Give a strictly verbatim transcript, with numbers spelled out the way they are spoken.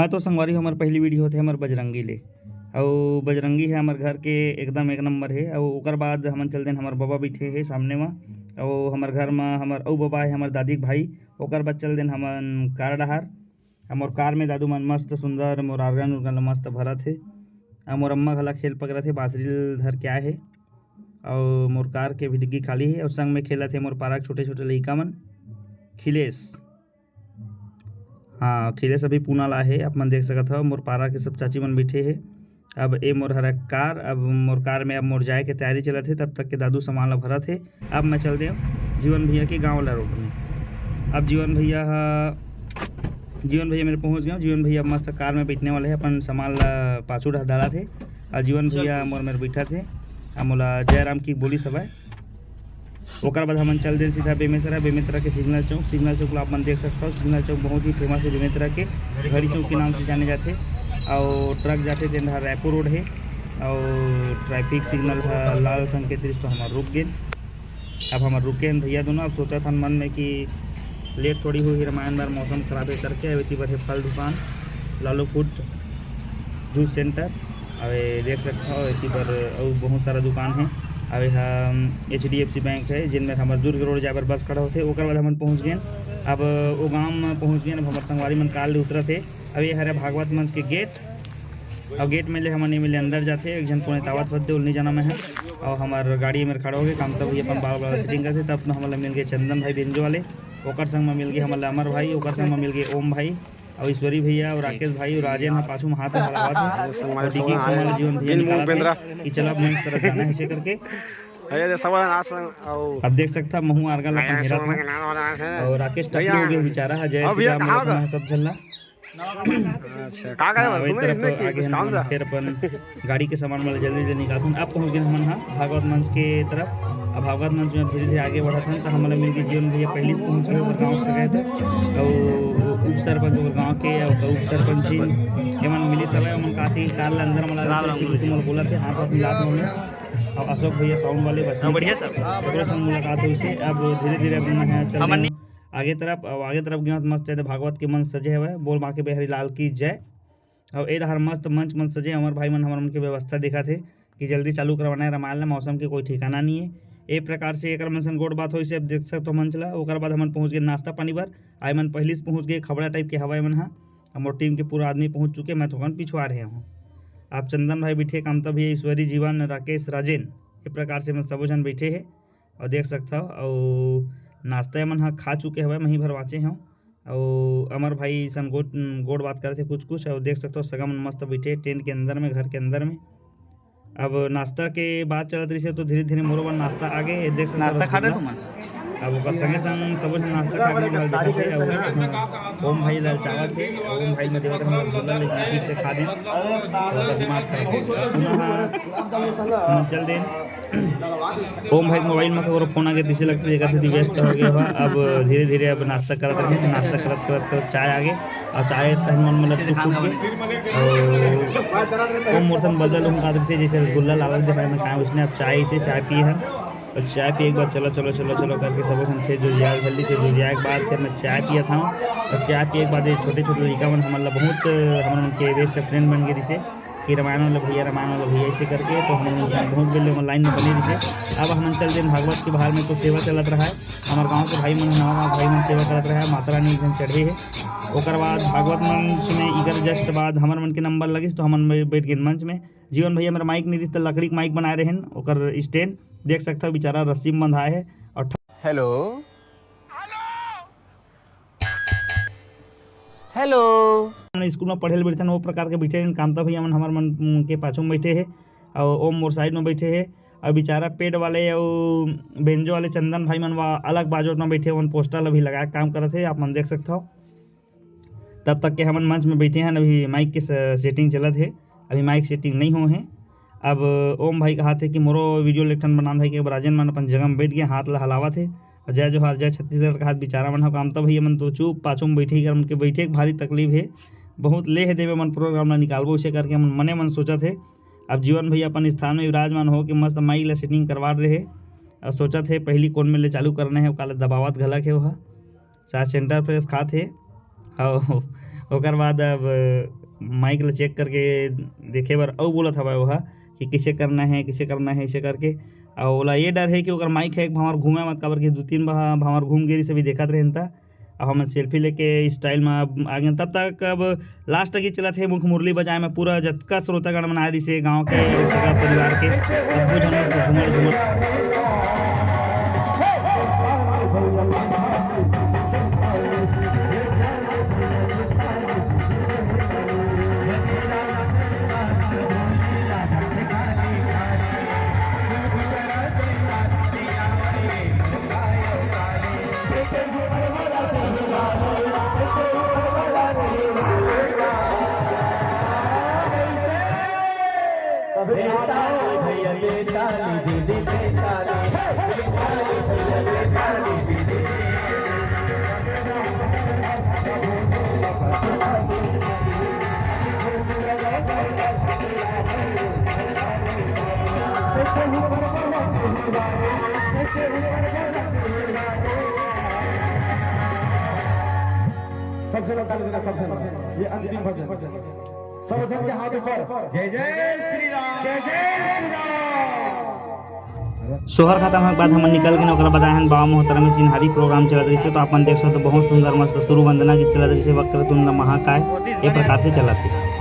हाँ, तो संगवारी हो, हमर पहली वीडियो होथे हमर बजरंगी ले। अउ बजरंगी हे हमर घर के एकदम एक नंबर हे। अउ ओकर बाद हमन चल देन, हमर बबा बइठे हे सामने म। अउ हमर घर म हमर अउ बबा हे, हमर दादी के भाई। ओकर बाद चल देन हमन कार डहार। अउ मोर कार में दादू मन मस्त सुंदर मोर आर्गन उर्गन ल मस्त भरत हे। अउ मोर अम्मा घला खेल पकड़त हे, बांसुरी ल धर के आए हे। अउ मोर कार के भी डिग्गी खाली हे। अउ संग में खेलत हे मोर पारा के छोटे छोटे लइका मन। खिलेश, हाँ, खिलेश अभी पूना ला हे, आप मन देख सकत हव। मोर पारा के सब चाची मन बइठे हे। अब ए मोर हरा कार, अब मोर कार में अब मोर जाए के तैयारी चलत हे। तब तक के दादू सामान ला भरत हे। अब मैं चल देव जीवन भैया के गांव ला रोड में। अब जीवन भैया ह, जीवन भैया मेर पहुंच गए। जीवन भैया मस्त कार में बैठने वाले हे, अपन सामान ला पाछू डहर डालत हे। अउ जीवन भैया मोर मेर बैठत हे। अउ मोला जय राम की बोली सब हे। ओकर बाद हमन चल देन सीधा बेमेतरा। बेमेतरा के सिग्नल चौक, सिग्नल चौक ला आप मन देख सकत हव। सिग्नल चौक बहुत ही फेमस हे बेमेतरा के, घड़ी चौक के नाम से जाने जाथे। अउ ट्रक जाथे तेन डहर रायपुर रोड हे। अउ ट्रैफिक सिग्नल ह लाल संकेत रिहिस तो हमर रुक गेन। अब हमर रुके हन भैया दोनों। अब सोचत हन मन में कि लेट थोड़ी होही रामायण बर, मौसम खराब हे करके। अब एती बर हे फल दुकान, लालू फूड जूस सेंटर। अब ये देख सकत हव, एती बर अउ बहुत सारा दुकान हे। अब ये ह H D F C bank हे, जेन में हमर दुर्ग रोड जाए बर बस खड़ा होथे। ओकर बाद हमन पहुंच गेन, अब ओ गांव में पहुंच गेन। अब हमर संगवारी मन कार ले उतरत हे। अब ये हरे भागवत मंच के गेट। अउ गेट में ले हमन एमे ले अंदर जाथे, एक झन पुने तावत होत दे, ओल नहीं जाना मैं ह। अउ हमर गाड़ी मेर खड़ा होगे, काम तब ही अपन बाल वाला सेटिंग करथे। तब तो हमन ला मिल गए चंदन भाई बेंजो वाले, ओकर संग में मिल गए हमन ला अमर भाई, ओकर संग में मिल गए ओम भाई, अउ ईश्वरी भैया, अउ राकेश भाई, अउ राजेन ह पाछू में हाथ हलावत हे। अउ डिग्गी के सामान ला जीवन भैया निकालत हे कि चल अब मंच तरफ जाना हे, ऐसे करके। अरे, सब नाच संग, अउ अब देख सकत हव, महू आर्गन ला अपन हेरत हव। अउ राकेश टकलू हो गए बेचारा ह, जय श्री राम, सब झन ला। अच्छा, का करे हाँ, बर? वही तरफ तो आगे कुछ काम हमन सा? फिर अपन गाड़ी के सामान वाला जल्दी जल्दी निकालथन। अब पहुंच गए हमन हा भागवत मंच के तरफ। अब भागवत मंच में धीरे धीरे आगे बढ़त हन, तो हमन ला मिल गए जीवन भैया, पहली से पहुंच गए ओकर गांव से गए थे। अउ उप सरपंच ओकर गांव के, अउ उप सरपंच जी, एमन मिली सब, ओमन काफी कार ला अंदर में ला राम राम बोले। बोलत हे, हाथ हाथ मिलात में। अउ अशोक भैया साउंड वाले बस हाँ, बढ़िया सब। ओकरो संग मुलाकात होइसे। अब धीरे धीरे अपन यहाँ चल हमन रहे हैं आगे तरफ। अब आगे तरफ गए तो मस्त जैसे भागवत के मंच सजे हुए, बोल बांके बिहारी लाल की जय। अउ ए डहर मस्त मंच मंच सजे, हमर भाई मन हमर मन के व्यवस्था दिखत हे कि जल्दी चालू करवाना है रामायण ला, मौसम के कोई ठिकाना नहीं है। ए प्रकार से एकर मन सन गोठ बात होइसे। अब देख सकत हो मंच ला। ओकर बाद हमन पहुंच गए नाश्ता पानी बर। आए मन पहली से पहुंच गए, खबड़ा टाइप के हवा ए मन हा। अब मोर टीम के पूरा आदमी पहुंच चुके, मैं थोकन पिछुआ रहे हूँ। अब चंदन भाई बैठे, कामता भैया, ईश्वरी, जीवन, राकेश, राजेन, ए प्रकार से मन सबो झन बैठे हे। अउ देख सकत हव, अउ नाश्ता ए मन ह खा चुके हवय, मही भर बाँचे हव। अउ अमर भाई सन गोठ, गोठ बात करत हे कुछ कुछ। अउ देख सकत हव, सगा मन मस्त बइठे टेंट के अंदर में, घर के अंदर में। अब नाश्ता के बात चलत रहिसे, तो धीरे-धीरे मोरो बर नाश्ता आ गे। देख सकत हव नाश्ता खा रहे रसगुल्ला। तुमन? अब ओकर संगे संग सबो झन नाश्ता खा के मोला दिखाथे। अउ ओम भाई ललचावत हे, अउ ओम भाई में देवत हन रसगुल्ला, लेकिन ठीक से खा दे। ओकर दिमाग खराब हो गे। पुनः हमन चल देन। ओम भाई के मोबाइल म ककरो फोन आगे, तइसे लगथे, जेकर सेती व्यस्त हो गे हवय। अब धीरे-धीरे अब नाश्ता करत रहिन, नाश्ता करत, करत, करत चाय आगे, अउ चाय तहन मन मतलब सूख उख गे। अउ ओम मोर सन बदल उम कादर से जइसे रसगुल्ला लालच देखाय मैं खाय, वइसने अब चाय, अइसे चाय पिए हन। अउ चाय पिए के बाद चलो, चलो, चलो, चलो करके सबो झन फेर जुजिया घल्ली से, जुजिया के बाद फेर मैं चाय पियत हंव। अउ चाय पिए के बाद ये छोटे-छोटे लइका मन हमन ला बहुत, हमर मन के बेस्ट फ्रेंड बन गे रिहिसे। कि रामायण वाला भैया, रामायण वाला भैया, ऐसे करके तो हमन इंसान बहुत बेले हमन लाइन में बने रहिथे। अब हमन चल देन भागवत के बाहर में, तो सेवा चलत रहा है। हमारे गांव के भाई मन, नवा गांव भाई मन सेवा करत रहा है। माता रानी एक झन चढ़े है। ओकर बाद भागवत मंच में इकर जस्ट बाद हमर मन के नंबर लगिस, तो हमन में बैठ गेन मंच में। जीवन भैया मेरा माइक नहीं रिहिस, तो लकड़ी के माइक बनाए रहन, ओकर स्टैंड देख सकता हो, बेचारा रस्सी में बंधाए है। और हेलो, हेलो। हमन स्कूल में पढ़े ल बैठथन, वो प्रकार के बैठे रहन। कामता भैया मन हमर मन के पाछू में बैठे हे, अउ ओम मोर साइड में बैठे हे, अउ बेचारा पेड वाले अउ बेंजो वाले चंदन भाई मन वा अलग बाजू में बैठे, ओमन पोस्टर ल भी लगा के काम करत हे, आप मन देख सकत हव। तब तक के हमन मंच में बैठे हन, अभी माइक के स-, सेटिंग चलत हे, अभी माइक सेटिंग नहीं हो हे। अब ओम भाई कहात हे कि मोरो वीडियो ल एक ठन बनान भाई के, अब राजन मन अपन जगह में बैठ गए, हाथ ला हलावत हे। जय जोहार, जय छत्तीसगढ़ कहात बिचारा मन ह। कामता भैया मन तो चुप, पाछू में बैठे, कर मन के बैठे के भारी तकलीफ हे। बहुत लेह देवे मन प्रोग्राम ला निकालबो, उसे करके मन मने मन सोचत हे। अब जीवन भैया अपन स्थान में विराजमान हो के मस्त माइक ला सेटिंग करवा रहे हे। अब सोचत हे पहली कोन में ले चालू करना हे, ओकाला दबावत घलक हे ओहा। शायद सेंटर फ्रेश खात हे। अउ ओकर बाद अब माइक ल चेक करके देखे बर अउ बोलत हवय ओहा कि कइसे करना हे, कइसे करना हे, अइसे करके। अउ ओला ये डर हे कि ओकर माइक ह एक भांवर घूमे मत, काबर कि दू तीन बहा-, भांवर घूम गे रिहिस, अभी देखत रहेन त। अब हमन सेल्फी लेके स्टाइल म अब आ गेन। तब तक अब लास्ट गीत चलत हे, मुख मुरली बजाए म पूरा जतका श्रोतागण मन आए रिहिस हे गाँव के, सगा परिवार के, सब्बो झन मस्त झूमर झूमर। सबसे बड़ा ताली देना, सबसे बड़ा। ये अंतिम भजन। सब झन के हाथ ऊपर। जय जय श्री राम। जय जय श्री राम। सोहर खतम होए के बाद हमन निकल गेन, ओकरा बाद आए हन बाबा मोहतरम में चिन्हारी प्रोग्राम चलत रहिस, तो अपन देख सकत हो, बहुत सुंदर मस्त शुरू वंदना गीत चलत रहिस, वक्रतुंड महाकाय, ये प्रकार से चलत हे।